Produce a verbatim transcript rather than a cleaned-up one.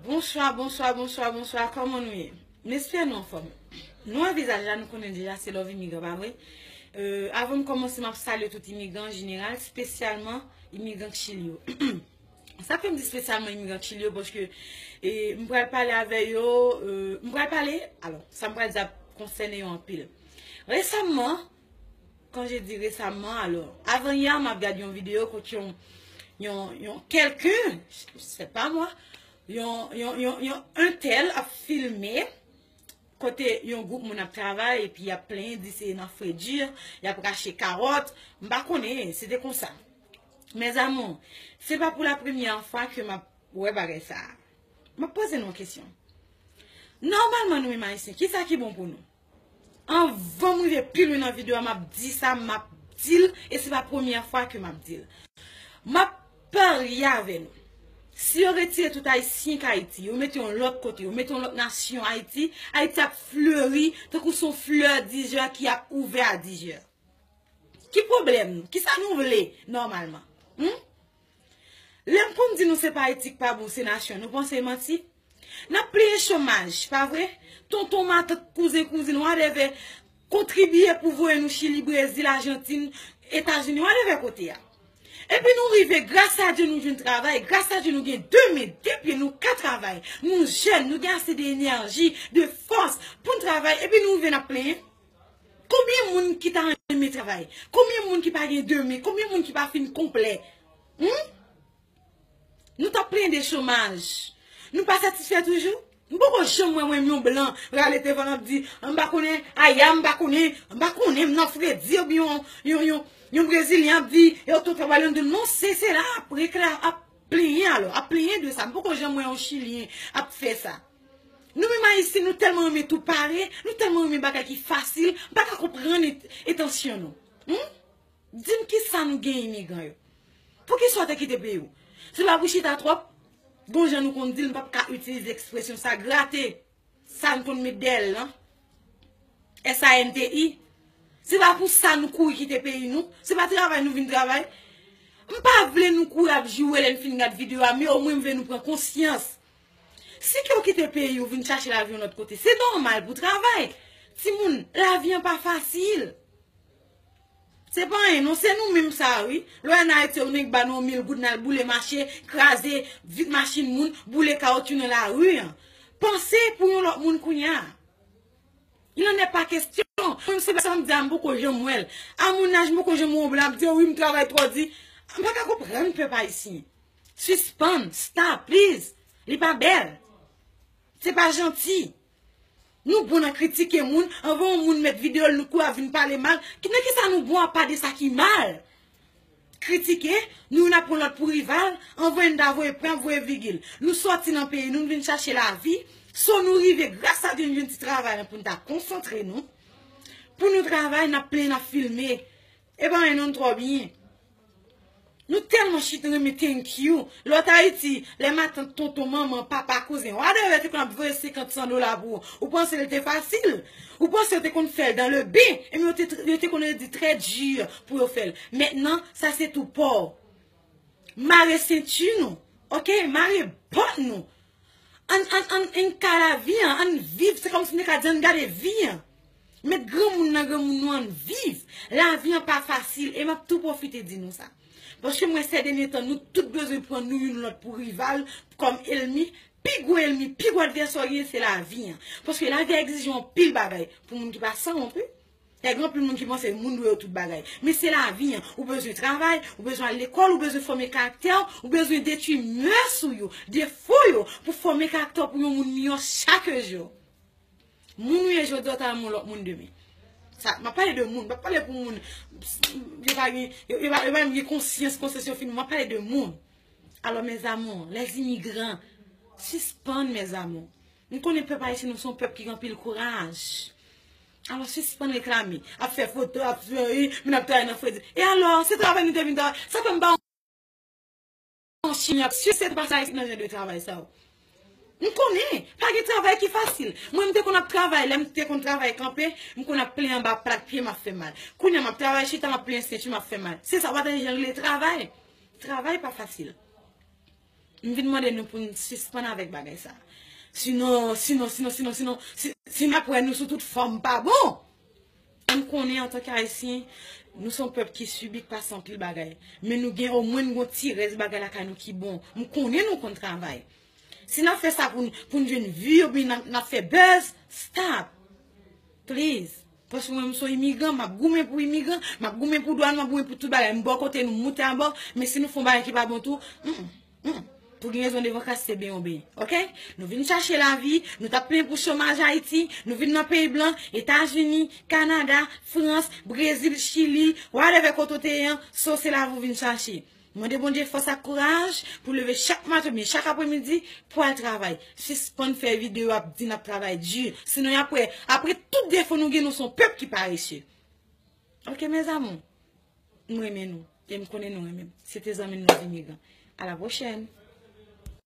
Bonswa, bonswa, bonswa, bonswa. Kòman nou ye? M espere nou anfòm. Nou wè vizaj la, nou konnen deja se love imigran, pa vre? Euh, avan m kòmanse, m ap salye tout imigran an jeneral, espesyalman imigran k Chili yo. Sa k fè m di espesyalman imigran k Chili yo, paske, e, m pral pale avè yo, euh, m pral pale, alò, sa m pral di ap konsène yo anpil. Resamman, kan je di resamman, alò, avan yè, m ap gade yon videyo kote yon, yon, yon kèlken, se pa mwa, yon, yon, yon, yon entèl ap filme kote yon gwoup moun ap travay epi y ap plenyen, di se nan fredi, y ap rache kawòt, m pa konnen, se te konsa. Mes amours, se pa pou la premyè fwa ke m ap wè bagay sa a. M ap poze nou yon kesyon. Nòmalman, nou menm Ayisyen, kisa ki bon pou nou? Anvan m rive pi lwen nan videyo a, m ap di sa, m ap di l, e se pa premyè fwa ke m ap di l. M ap parye avè nou. Si yo retire tout Ayisyen k Ayiti, yo mete yon lòt kote, yo mete yon lòt nasyon Ayiti, Ayiti ap fleri tankou se yon flè dizè ki ap ouvè a dizè. Ki pwoblèm nou? Kisa nou vle nòmalman? Hmm? Lè m konn di nou se pa Ayiti k pa bon, se nasyon, nou panse manti? N ap plenyen chomaj, pa vre? Tonton, matant, kouzen, kouzin, whatever, kontribiye pou voye nou Chili, Brezil, Ajantin, Etazini, whatever kote a. Epi nou rive, gras a Dye nou jwenn travay, gras a Dye nou gen de men, de pye, nou ka travay, nou jèn, nou gen ase de enèji, de fòs pou n travay, epi nou rive n ap plenyen. Konbyen moun ki ta renmen travay? Konbyen moun ki pa gen de men? Konbyen moun ki pa fin konplè? Hmm? Nou t ap plenyen de chomaj. Nou pa satisfè toujou? M poko janm wè mwen yon blan rale devan l ap di, "M pa konnen aya, m pa konnen, m pa konnen, m nan fredi," oubyen yon, yon, yon, yon brezilyen ap di, "Yo, tonton, ba l yon doul." Non, se, se la ap rekla-, ap plenyen alò, ap plenyen de sa. M poko janm wè yon chilyen ap fè sa. Nou menm Ayisyen, nou tèlman renmen tou pare, nou tèlman renmen bagay ki fasil, m pa ka konprann ent-, entansyon nou. Hmm? Di m kisa nou gen imigran yo? Poukisa w te kite peyi w? Se pa pou chita twòp? Gon jan nou konn di l, m p ap ka itilize ekspresyon sa, grate. Sa n konn met dèyè l lan. S A N T I. Se pa pou sa nou kouri kite peyi nou. Se pa travay nou vin travay. M pa vle nou kouri ap joure lè n fin gad videyo a, men omwen m vle nou pran konsyans. Si ke w kite peyi w vin chache lavi yon lòt kote, se nòmal pou travay. Timoun, lavi an pa fasil. Se pa anyen non, se nou menm sa wi. Lè w ann Ayiti, yon nèg ba nou yon mil goud, n al boule mache, kraze vit machin moun, boule kawotchou nan lari an. Panse pou yon lòt moun kounye a. Il en est pas question. Mwen, se pa sa m di a, m poko janm wè l. A mon âge, m poko janm wè yon blan ap di, "Wi, m travay twò di." M pa ka konprann pèp ayisyen. Sispann, stop, please. Li pa bèl. Se pa janti. Nou bon nan kritike moun, anvan yon moun met videyo l, nou kouri ap vin pale mal. Ki, nan kisa nou bon apa de sa ki mal? Kritike, nou youn ap pran lòt pou rival, anvan n ta voye pwen, ap voye vigil. Nou sòti nan peyi nou, nou vin chache lavi. So nou rive, gras a Dye, nou jwenn ti travay lan pou n ta konsantre nou. Pou nou travay, n ap plenyen, n ap filme. E pa anyen non, n twò byen. Nou tèlman chita renmen thank you. Lòt Ayiti, lè matant, tonton, manman, papa, kouzen, whatever te konn ap voye senkant, san dola pou ou, ou panse l te fasil? Ou panse yo te konn fè l dans le bain? Ebyen, yo te, yo te konn redi très dur pou yo fè l. Mentnan, sa se tou pa w. Mare senti nou, oke? Mare bòt nou. Ann, ann, ann, ann ka lavi an, ann viv. Se kòmsi m te ka di, ann gade vi an. Met granmoun nan granmoun nou, ann viv. Lavi an pa fasil, e m ap tou pwofite di nou sa. Paske m wè sè dènye tan, nou tout bezwen pran nou youn lòt pou rival, kòm ènmi. Pi gwo ènmi, pi gwo advèsè w genyen, se lavi an. Paske lavi a egzije anpil bagay pou moun ki pa san wont, wi. Gen anpil moun ki panse moun dwe yo tout bagay. Men se lavi an. Ou bezwen travay, ou bezwen al lekòl, ou bezwen fòme karaktè w, ou bezwen detwi mès ou yo, defo yo, pou fòme karaktè w pou yon moun miyò chak jou. Moun ou ye jodi a, w ta renmen yon lòt moun demen. Sa, m ap pale de moun, m p ap pale pou moun, yo pa gen, yo, yo pa, yo pa menm gen konsyans, konsyans yo fini, m ap pale de moun. Alò, mes amours, les immigrants, sispann, mes amours. M konnen pèp ayisyen, nou se yon pèp ki gen anpil kouraj. Alò, sispann reklame. Ap fè foto, ap fè, wi, men ap travay nan fredi. E alò, se travay nou te vin travay. Sa fè m ba yon chimyè, si se te pa sa, nan jan de travay sa yo. M konnen, pa gen travay ki fasil. Mwen, m te konn ap travay, lè m te konn travay kanpe, m konn ap plenyen anba plat pye m ap fè mal. Kounye a, m ap travay chita, m ap plenyen senti m ap fè mal. Se sa, w pa tande jan l rele travay. Travay pa fasil. M vin mande nou pou n sispann avèk bagay sa. Sinon, sinon, sinon, sinon, sinon, si, si n ap wè nou sou tout fòm pa bon. M konnen antanke Ayisyen, nou se yon pèp ki sibi, k pase anpil bagay. Men nou gen omwen n gon ti rès bagay lakay nou ki bon. M konnen nou konn travay. Si n ap fè sa pou n, pou n jwenn vi oubyen n ap, n ap fè buzz, stop. Please. Paske mwen, m se yon imigran, m ap goumen pou imigran, m ap goumen pou dwàn, m ap goumen pou tout bagay. M bò kote nou, m moute abò, men si nou fè yon bagay ki pa bon tou, mm, mm, pou gen rezon devan kras se ben yon ben, oke? Nou vin chache lavi, nou t ap plenyen pou chomaj Ayiti, nou vin nan peyi blan, Etazini, Kanada, Frans, Brezil, Chili, whatever kote w te ye an, so se lavi w vin chache. Mande Bondye fòs ak kouraj pou leve chak maten oubyen chak apremidi pou al travay. Sispann fè videyo ap di n ap travay di. Sinon, y ap wè, apre tout defo nou gen, nou se yon pèp ki parese. Oke, mes amours? M renmen nou. E m konnen nou renmen m. Se te zanmi nou, Imigran. A la pwochèn.